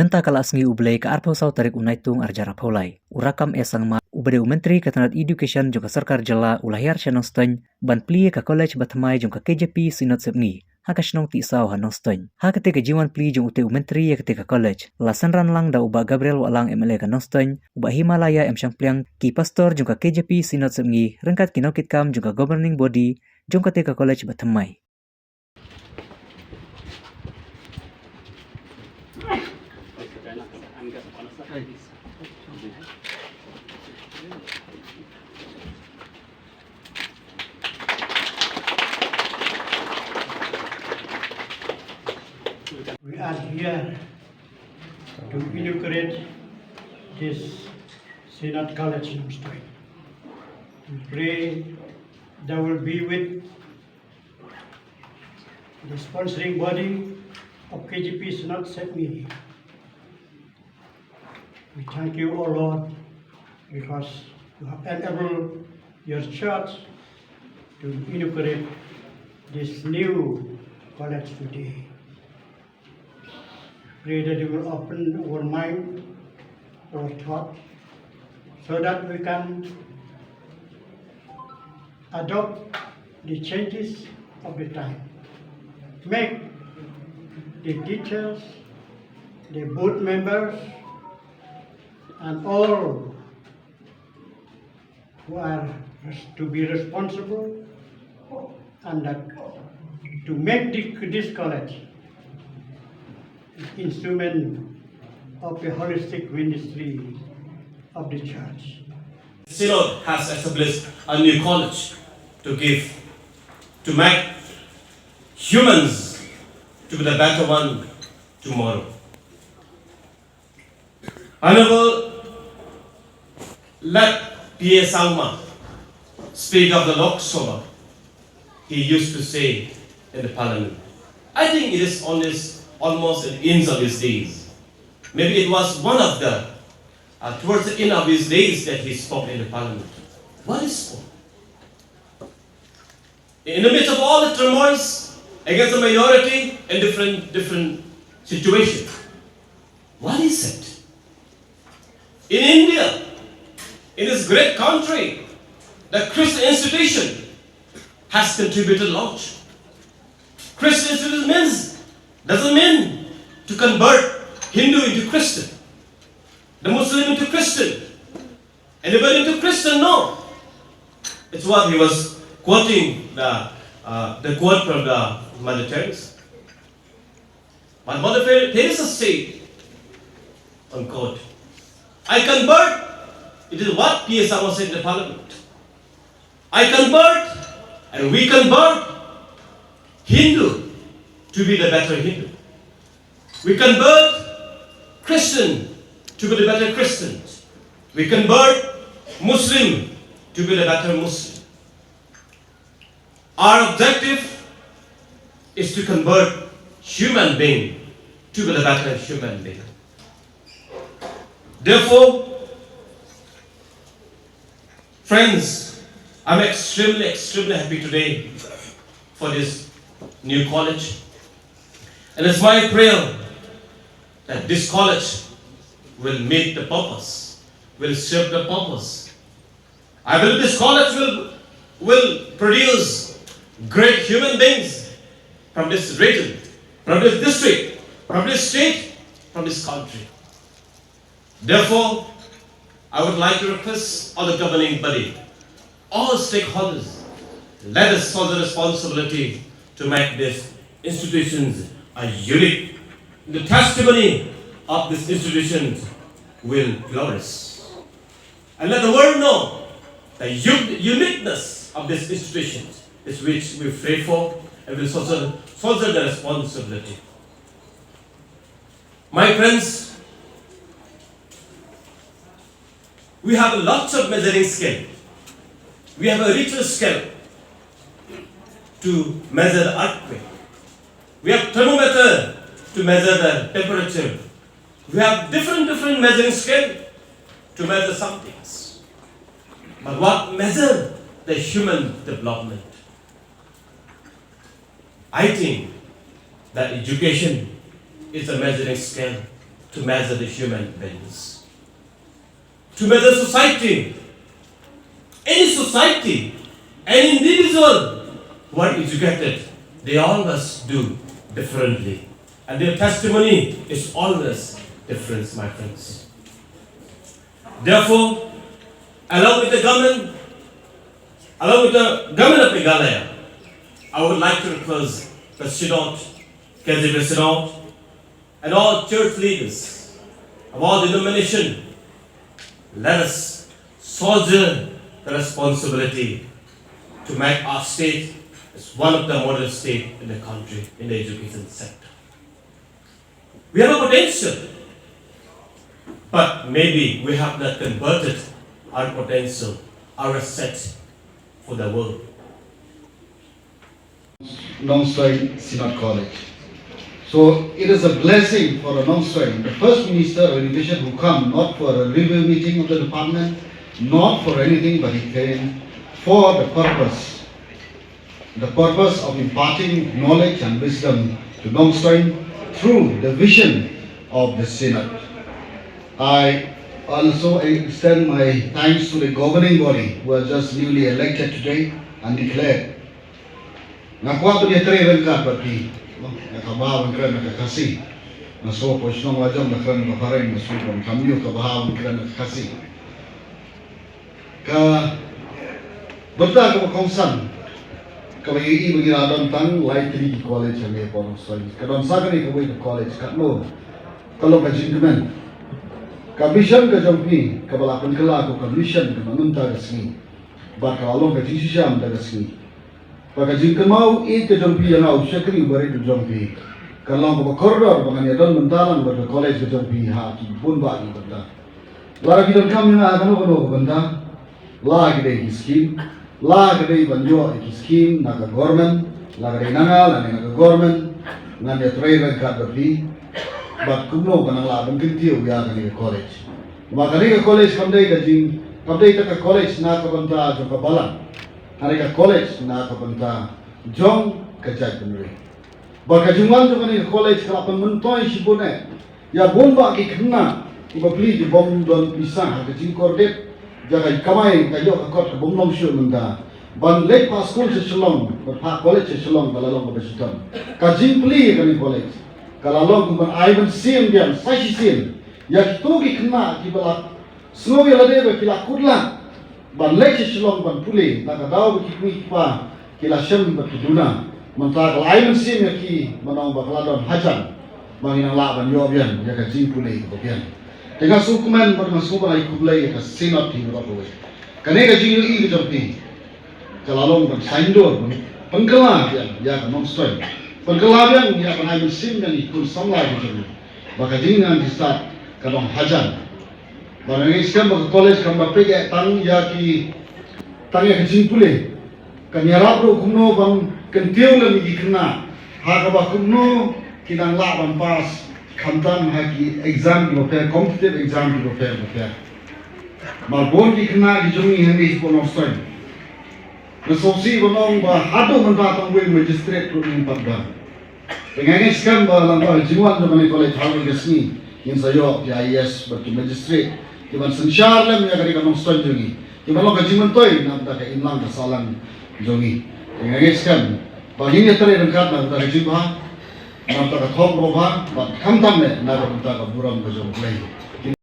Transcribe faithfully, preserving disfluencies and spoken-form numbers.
Mynta ka la sngi U Blei ka arphew saw tarik u Naitung arhajar arphew lai, u Rakkam A Sangma, uba dei u Myntri ka tnad Education jong ka Sorkar Jylla, u la hiar sha Nongstoiñ ban plie ïa ka college bathymmai jong ka K J P Synod Sepngi ha ka shnong Tisaw ha Nongstoiñ. Ha katei ka jingwan plie jong utei u Myntri ïa katei ka college, la synran lang da u Bah Gabriel Wahlang, M L A ka Nongstoiñ, u Bah Himalaya M Shangpliang, ki pastor jong ka K J P Synod Sepngi, ryngkat ki nongkitkam jong ka governing body jong katei ka college bathymmai. We are here to inaugurate this Synod College Nongstoiñ. We pray that will be with the sponsoring body of K J P Synod Sepngi. We thank you, O Lord, because you have enabled your church to inaugurate this new college today. Pray that you will open our mind, our thought, so that we can adopt the changes of the time. Make the teachers, the board members, and all who are res-, to be responsible and that to make the, this college instrument of the holistic ministry of the church. Synod has established a new college to give, to make humans to be the better one tomorrow. Honorable Late P A Sangma, Speaker of the Lok Sabha, he used to say in the parliament, I think it is almost, almost at the end of his days. Maybe it was one of the, uh, towards the end of his days that he spoke in the parliament. What is spoke? In the midst of all the turmoils against the minority in different, different situations, what is it? In India, in this great country, the Christian institution has contributed a lot. Christian institution means, doesn't mean to convert Hindu into Christian, the Muslim into Christian, anybody into Christian, no. It's what he was quoting, the, uh, the quote from the Mother Teresa. But Mother Ter-, Teresa said, unquote, I convert, it is what P A Sangma said in the parliament. I convert and we convert Hindu to be the better Hindu. We convert Christian to be the better Christians. We convert Muslim to be the better Muslim. Our objective is to convert human being to be the better human being. Therefore, friends, I'm extremely, extremely happy today for this new college. And it's my prayer that this college will meet the purpose, will serve the purpose. I believe this college will, will produce great human beings from this region, from this district, from this state, from this country. Therefore, I would like to request all the governing body, all stakeholders, let us shoulder responsibility to make these institutions a unique. The testimony of these institutions will flourish. And let the world know the u-, uniqueness of these institutions is which we pray for and will shoulder, shoulder the responsibility. My friends, we have lots of measuring scale. We have a richer scale to measure the earthquake. We have thermometer to measure the temperature. We have different, different measuring scale to measure some things. But what measure the human development? I think that education is a measuring scale to measure the human beings, to measure society. Any society, any individual who are educated, they always do differently. And their testimony is always different, my friends. Therefore, along with the government, along with the government of Meghalaya, I would like to request the Synod, K J B Synod, and all church leaders of all denomination, let us shoulder the responsibility to make our state as one of the model state in the country in the education sector. We have a potential, but maybe we have not converted our potential, our asset for the world. Nongstoin Synod College. So it is a blessing for a Nongstoin, the first minister of education who come not for a review meeting of the department, not for anything, but he came for the purpose, the purpose of imparting knowledge and wisdom to Nongstoin through the vision of the Synod. I also extend my thanks to the governing body who are just newly elected today and declared. Nga kwah ban ïatrei ryngkat bad phi, na ka bynta ban kren na ka Khasi. Nga sngewpoi shnong la jong la kren na ka phareng, nga sngewpoi kam ïoh ka bynta ban kren na ka Khasi. Ka bynta kaba kongsan kaba ïohi ba ngi la don tang lai tylli ki college hangne hapoh Nongstoin. Ka don sa kane kawei ka college katno ka long ka jingkmen. Ka mission ka jong phi kaba la pynkylla ko ka mission kaba mynta ka sngi. Bad ka la long ka jingshisha mynta ka sngi. Ba ka jingkynmaw ïeit ka jong phi ïa nga u shakri u barit u jong phi. Ka long kaba kordor ba ngan ïa don bynta lang bad ka college ka jong phi ha ki bun bah ki bynta. Lada phi donkam ïa nga ha kano kano ka bynta, la ka dei ki skim, la ka dei ban ïoh ïa ki skim na ka government, la ka dei na nga lane na ka government, ngan ïatrei ryngkat bad phi. Bad kumno ka nang lah ban kyntiew ïa kane ka college. Ba kane ka college kam dei ka jing, kam dei ta ka college na ka bynta jong ka balang. Kane ka college na ka bynta jong ka jaitbynriew. Ba ka jingwan jong kane ka college ka la pynmyntoi shibun eh ïa bun bah ki khynnah kiba pli ki bym don pisa ha ka jingkordit. Ïa ka kamai ka ïoh ka kot ka bym long shuh mynta. Ban leit phah skul sha Shillong, ban phah college sha Shillong ka la long kaba shitom. Ka jingpli ïa kane ka college ka la long kum ban ai mynsiem biang sa shisien ïa kito ki khynnah kiba la sngew ïa lade ba ki la kut lad ban leit sha Shillong ban pule, na ka daw ba ki kmie ki kpa ki la shem bad ki duna. Mynta ka la ai mynsiem ïa ki, ban ong ba ka la don hajan ba ngin nang lah ban ïoh biang ïa ka jingpule kaba biang. Te nga sngewkmen bad nga sngewbha ban ai khublei ïa ka Synod hi baroh kawei. Kane ka jingïohi ka jong phi ka la long ban saiñdur, ban pynkylla biang ïa ka Nongstoiñ, pynkylla biang ïa ban ai mynsiem ïa ki khun samla ki jong ngi ba ka jingnang jingstad ka long hajan. Ba nga ngeit skhem ba ka college kam da peit eh tang ïa ki, tang ïa ka jingpule, kan ïarap ruh kumno ban kyntiew lem ïa ki khynnah ha kaba kumno kin nang lah ban pass khamtam ha ki exam kiba pher, competitive exam kiba pher bapher. Mar bun ki khynnah ki jong ngi hangne hapoh Nongstoiñ, nga sngewsih ban ong ba haduh mynta tang uwei u magistrate ruh ngim pat don. Te nga ngeit skhem ba lyngba ka jingwan jong kane ka college ha kane ka sngi ngin sa ïoh ki I A S bad ki magistrate kiban synshar lem ïa kane ka Nongstoiñ jong ngi, kiban long ka jingmyntoi na ka bynta ka imlang ka sahlang jong ngi. Te nga ngeit skhem ba ngin ïatrei ryngkat na ka bynta ka jingbha, na ka bynta ka thong kaba bha bad khamtam eh na ka bynta ka burom ka jong U Blei.